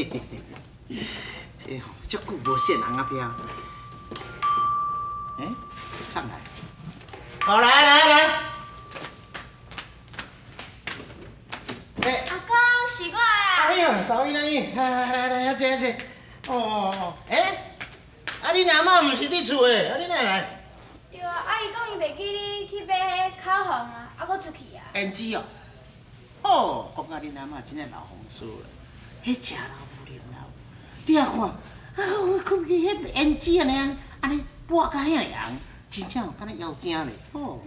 這吼足久無選尪仔飄。欸，上來。好，來來來。欸，阿公，是我啦。哎呦，查某囡仔，來來來來，遐坐遐坐。哦哦哦，欸，啊恁阿嬤毋是佇厝的，啊你哪會來？對啊，啊伊講伊袂記你去買彼口紅啊，啊閣出去啊。胭脂哦，哦，講甲恁阿嬤真正老風騷啦，彼食老無啉老，你也看，啊，我看見彼胭脂按呢，按呢抹甲遐爾紅，真正有敢若妖精咧，哦。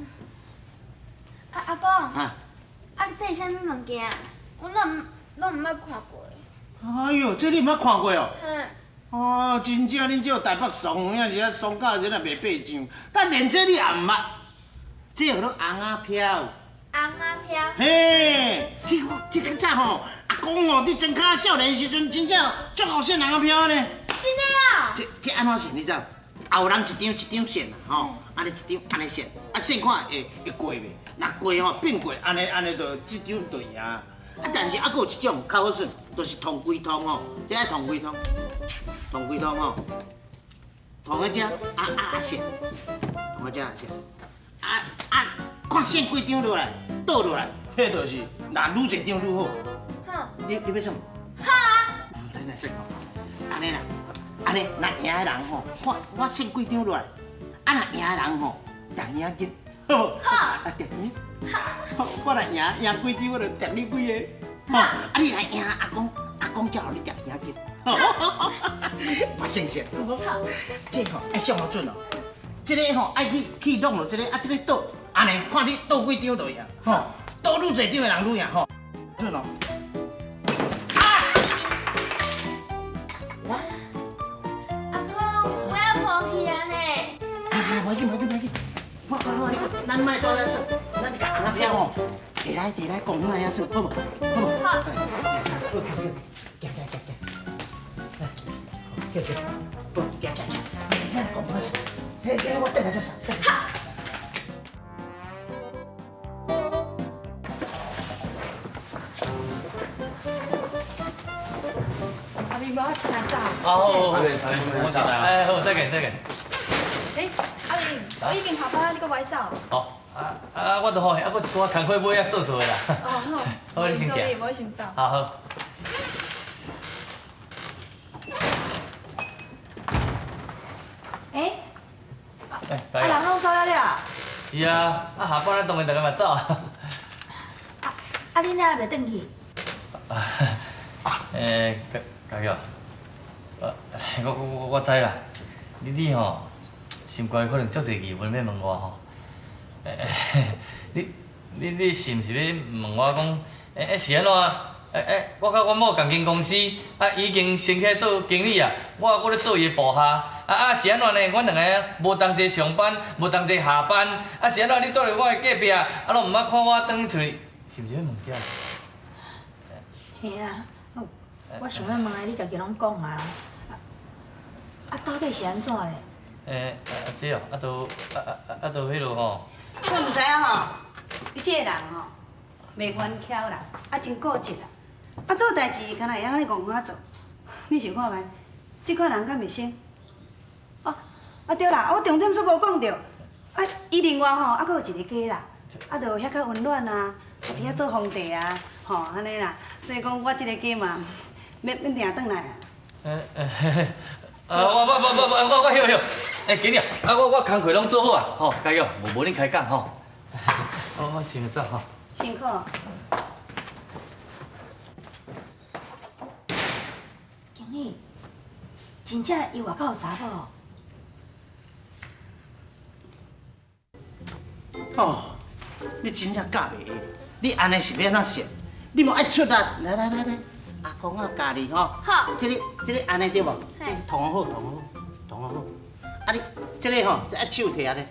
啊阿公，啊，啊你這是啥物物件？我攏毋捌看過。哎喲，這你毋捌看過哦？嗯。哦，真正恁這台北慫，有影時啊慫到這若袂爬上，但連這你也毋捌，這叫做尪仔飄。尪仔飄。嘿，這這較早吼，阿公吼，佇莊跤少年時陣，真正足好選尪仔飄呢。真的啊？這這按怎選你知？後人一張一張選啦，吼，按呢一張按呢選，啊選看會會過袂？若過吼變過，按呢按呢就這張就贏。啊，但是猶閣有一種較好耍，就是捅規通吼，這愛捅規通，捅規通吼，捅彼遮啊啊啊選，捅彼遮啊選，啊啊看選幾張落來，倒落來，彼就是若愈濟張愈好。好。你你欲耍？好啊。咱來耍吼，按呢啦，按呢若贏的人吼，看我選幾張落來，啊若贏的人吼，擲領巾。好。好。啊擲你。好，我若贏贏幾張，我就擲你幾个。吼，啊你來贏阿公，阿公才予你擲領巾。我先先。好。這吼愛算好準哦。這个吼愛去去弄落這个，啊這个倒，按呢看你倒幾張就贏。吼，倒愈濟張的人愈贏吼。準哦。啊！阿公，我要破去啊呢。啊，無要緊，無要緊，無要緊。我我我，咱莫蹛遮耍，咱共尪仔飄吼，提來提來公園來遐耍，好無？好無？好。好，行行行行，來，行行，好，行行行，咱公園耍，嘿，嘿，我轉來再耍，轉來再耍。阿明，我先來走。好，好，好，我先來。哎，好，再見，再見。欸，阿明，我已經下班，你閣袂走？哦，啊啊，我都吼，猶閣一寡工課尾仔做做的啦。哦，好。好，你先行。我先走。好好。欸，啊，人攏走了了？是啊，啊下班咱當然逐个嘛走。啊啊，恁還袂轉去？欸，佳佳玉，我我我知啦，你你吼，心肝可能足濟疑問欲問我吼。欸，你你你是毋是欲問我講，欸欸是按怎？欸欸，我佮阮某仝間公司，啊已經升起來做經理啊，我猶閣咧做伊的部下，啊啊是按怎呢？阮兩个無同齊上班，無同齊下班，啊是按怎？你蹛佇我的隔壁，啊攏毋捌看我轉去厝裡，是毋是欲問這个？嘿啊，我想欲問的，你家己攏講啊。啊，到底是按怎咧？欸，啊這哦，啊都啊啊啊都彼落吼。我毋知影吼，你這个人吼，袂乖巧啦，啊真固執啦，啊做代志敢若會曉按呢戇仔做。你想看覓？這款人敢會成？哦，啊對啦，我重點煞無講著，啊伊另外吼，猶閣有一個家啦，啊就遐較溫暖啊，佇遐做皇帝啊，吼按呢啦，所以講我這個家嘛，免免定轉來啊。欸欸啊，我我我我我我歇歇，欸，經理啊，我我工課攏做好啊，吼，加油，無無恁開講吼，我我先走吼。辛苦。經理，真正伊外口有查某？哦，你真正教袂會，你按呢是欲按怎說？你無愛出力，來來來來。阿公啊，教你吼，好，這個這个按呢對無？燙好，燙好，燙好。啊你這个吼，這手提按呢，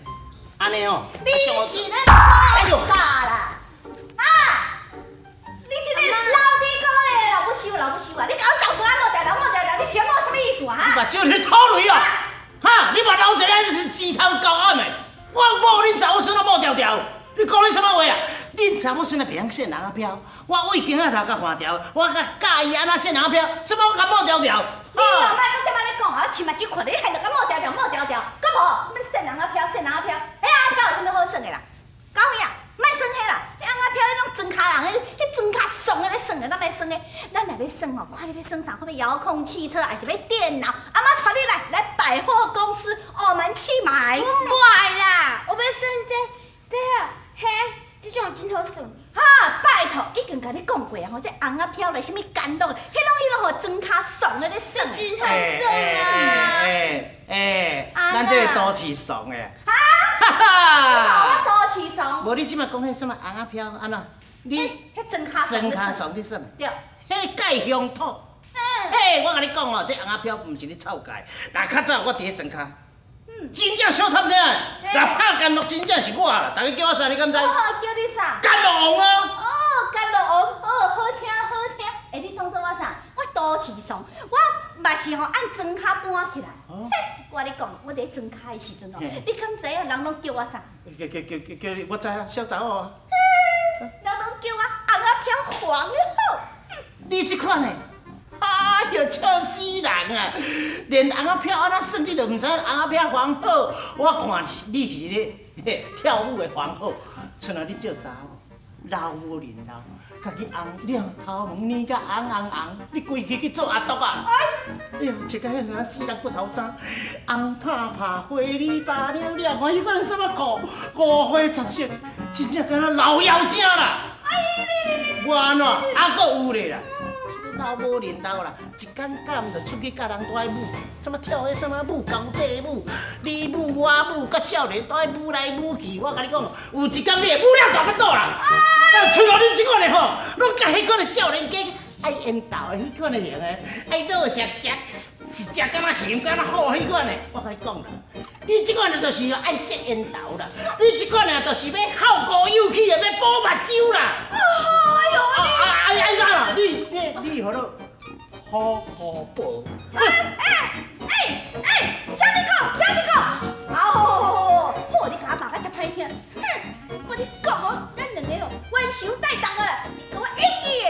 按呢吼。你是咧創啥啦？啊！你這个老猪哥的老不修，老不修啊！你共我走出來無定定無定定，你想我啥物意思啊？你目睭咧吐雷啊！哈！你嘛留一个是舌頭厚暗的，我某恁查某孫都某條條，你講你啥物話啊？你恁查某孙仔袂晓踅尪仔飘，我为镜仔头共看牢，我共教伊按怎踅尪仔飘，什麼我共抹牢牢。你老莫阁这摆咧讲啊！我饲目睭看你，还著共抹牢牢，抹牢牢，阁无？啥物踅尪仔飘，踅尪仔飘，彼尪仔飘有啥物好耍的啦？搞咩啊？莫耍彼啦！彼尪仔飘，彼拢庄跤人，彼庄跤爽的咧耍的，咱欲耍的，咱若欲耍吼，看你欲耍啥？看欲遥控汽车，还是欲电脑？阿妈带你来来百货公司，我们去买。我无爱啦，我欲耍这这啊，彼这种真好耍。哈，拜托，已经共你讲过啊吼，这尪仔飘咧，啥物干乐，彼拢彼拢吼庄跤爽的咧耍。真好耍啊！欸欸，咱这个都市爽的。哈哈我都市爽。无你这摆讲彼啥物尪仔飘按怎？你彼庄跤庄跤爽咧耍。对。彼盖乡土。嘿，我共你讲哦，这尪仔飘毋是咧臭盖，若较早我伫咧庄跤。真正小探听，若拍干乐真正是我啦，大家叫我啥？你敢知？哦，叫你啥？干乐王啊！哦，干乐王，哦，好听好听。欸，你当做我啥？我都市爽，我嘛是吼按庄跤搬起来。嘿，我咧讲，我伫庄跤的时阵哦，你敢知影人拢叫我啥？叫叫叫叫叫你，我知啊，小查某啊。人拢叫我尪仔飘皇后。你这款的。哎哟，笑死人啊！连尪仔飘按怎耍你都毋知，尪仔飘皇后，我看你是咧跳舞的皇后，賰你这查某，老无认老，家己红了头毛，脸甲红红红，你规气去做阿独啊！哎哟，穿甲彼阵死人骨头衫，红拍拍，花里巴了了，看彼款的啥物裤，五花十色，真正敢若老妖精啦！我按怎？啊，阁有咧啦！老无认老啦，一工到晚就出去佮人都爱舞，啥物跳彼啥物舞，公仔舞，你舞我舞，佮少年都爱舞来舞去。我共你讲，有一工你会舞了大腹肚啦！啊，像你这款的吼，拢佮彼款的少年家爱缘投的彼款的型的，爱老熟熟，一只敢若熊敢若虎彼款的。我共你讲啦，你这款的就是爱说缘投啦，你这款的就是欲效果有气的，欲补目睭啦。哎呦！啊啊啊！你你你，予做好好婆。哎哎哎哎！啥你讲？啥你讲？哦，好，你共我骂甲遮歹听。哼！我你讲哦，咱两个哦，冤仇带重啊！你共我会记的。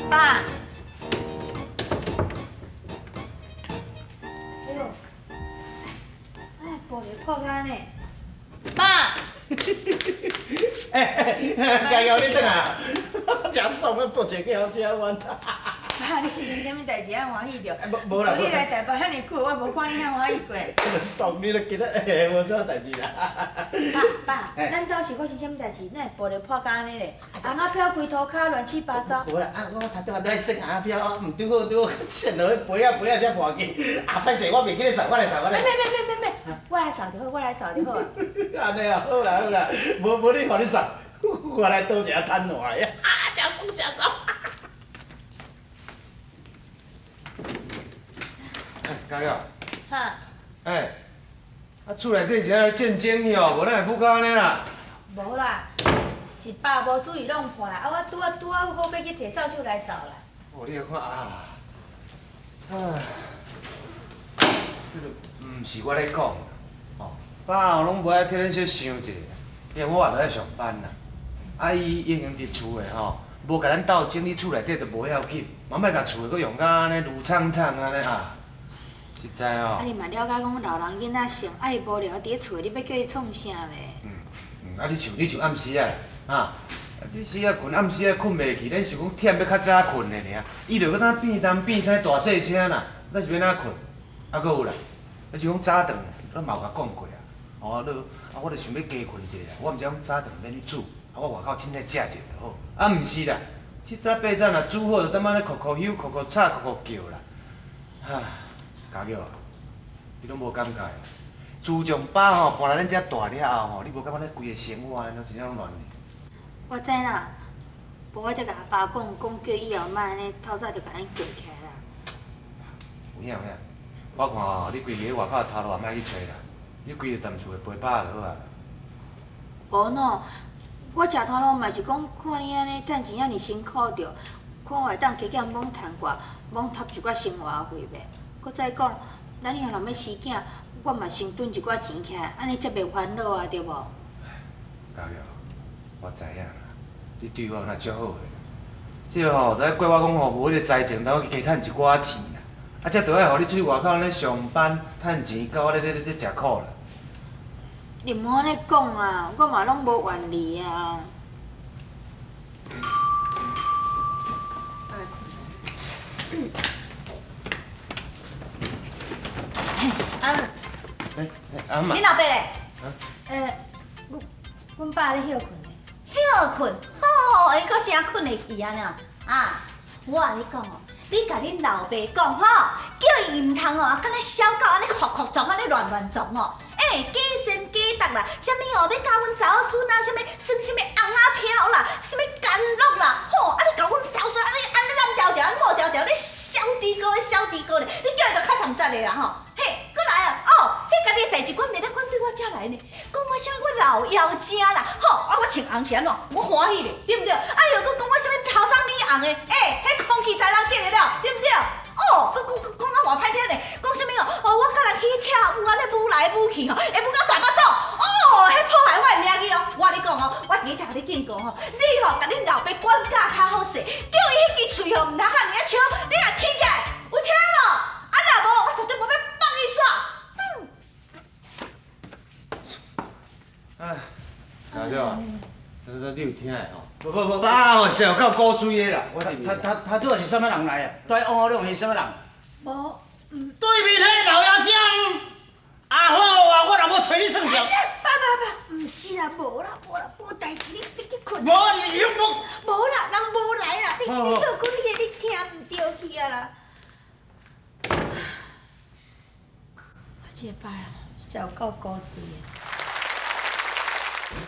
爸。哎呦，哎，玻璃破甲按呢。爸。哎哎，佳瑶你转来，真爽啊！抱一个叫好食阮。爸，你是为啥物代志遐欢喜著？无无啦。自你来台北遐尔久，我无看你遐欢喜过。爽，你都记得，欸，无啥代志啦。爸，爸，咱兜是发生啥物代志？哪会玻璃破甲按呢咧？尪仔飘规涂跤乱七八糟。无啦，啊，我头拄仔在耍尪仔飘，啊，毋拄好拄好，线落去飞啊飞啊才破去。啊，歹势，我袂记咧扫，我来扫，我来。免免免免免，我来扫就好，我来扫就好。按呢啊，好啦好啦，无无你予你扫，我来倒一下摊烂的。啊，真爽真爽。佳瑶。哈。欸，啊，厝内底是按怎战争去哦？无咱会舞甲按呢啦？无啦，是爸无注意弄破，啊，我拄仔拄仔好欲去提扫帚来扫啦。哦，你来看啊，啊，这个毋是我咧讲，吼，爸哦拢无爱替恁小想者，因为我也无爱上班啦，啊，伊已经伫厝的吼，无共咱斗整理厝内底都无要紧，嘛莫共厝的阁用甲按呢挐惨惨按呢啊。实在哦。啊，你嘛了解讲老人囡仔性，啊伊无聊伫咧厝里，你欲叫伊创啥咧？嗯嗯，啊你像你像暗时啊，哈，你时啊睏暗时啊睏袂去，咱是讲忝欲较早睏的尔，伊就阁当变东变西大细声啦，咱是欲按怎睏？啊，阁有啦，你像讲早顿，咱嘛有共讲过啊，哦，你啊，我就想欲加睏一下，我毋知讲早顿免去煮，啊，我外口凊彩食一下就好。啊，毋是啦，七早八早若煮好，就踮按呢哭哭休、哭哭吵、哭哭叫啦，哈。家玉，你拢无感觉？自从爸吼搬来咱遮住了后吼，你无感觉咱规个生活安呢拢真正拢乱去？我知啦，无我才共阿爸讲，讲叫以后莫按呢透早就共咱叫起来啦。有影有影，我看吼，你规日外口头路也莫去揣啦，你规日踮厝内陪爸就好啊。无喏，我食头路嘛是讲看你按呢趁钱遐尔辛苦著，看我会当加减罔趁寡，罔贴一寡生活费袂？阁再讲，咱以后若欲生囝，我嘛先囤一寡钱起来，按呢才袂烦恼啊，对无？家玉，我知影啦，你对我若足好的，这吼，都爱怪我讲吼，无彼个才情，通去加趁一寡钱啦。啊，这都爱予你出去外口咧上班趁钱，到我咧食苦啦。你毋好按呢讲啊，我嘛拢无怨你啊。啊，欸阿嬷你老爸咧？欸，阮阮爸咧歇睏咧。歇睏，吼，伊阁真睏会去啊呢。啊，我共你讲哦，你共恁老爸讲吼，叫伊毋通哦，敢若小狗按呢哭哭撞，按呢乱乱撞哦。欸，假仙假达啦，啥物哦，欲教阮查某孙啊，啥物耍啥物尪仔飘啦，啥物干乐啦，吼，啊你共阮查某孙按呢按呢烂条条，按呢抹条条，你小猪哥，你小猪哥咧，你叫伊就较惨惨的啦吼。嘿，阁来啊，哦，彼家己的代志，阮袂当管对我遮来呢，讲我啥物我老妖精啦，吼，啊我穿红是按怎，我欢喜咧，对毋对？哎哟，阁讲我啥物头鬃脸红的，欸，彼空气才人见会了，对毋对？哦，阁讲阁讲啊偌歹听咧，讲啥物哦？哦，我佮人去跳舞，按呢舞来舞去吼，会舞到大腹肚，哦，彼破坏我的名誉哦！我共你讲哦，我伫遮共你警告吼，你吼共恁老爸管教较好势，叫伊彼支喙吼毋通遐尔仔长，你若挺起来，有听无？啊若无，我绝对无欲放伊煞。哼！哎，家长，你有听的吼？无无无，啊，吼，是有够古锥的啦！我他他他拄仔是啥物人来啊？拄仔往好两是啥物人？无，对面彼个老妖精，啊好啊，我若无揣你算账。爸爸爸，毋是啦，无啦，无啦，无代志，你你去睏。无你你无。无啦，人无来啦，你你歇睏，你的你听毋著去啊啦。我这个爸实在有够古锥的。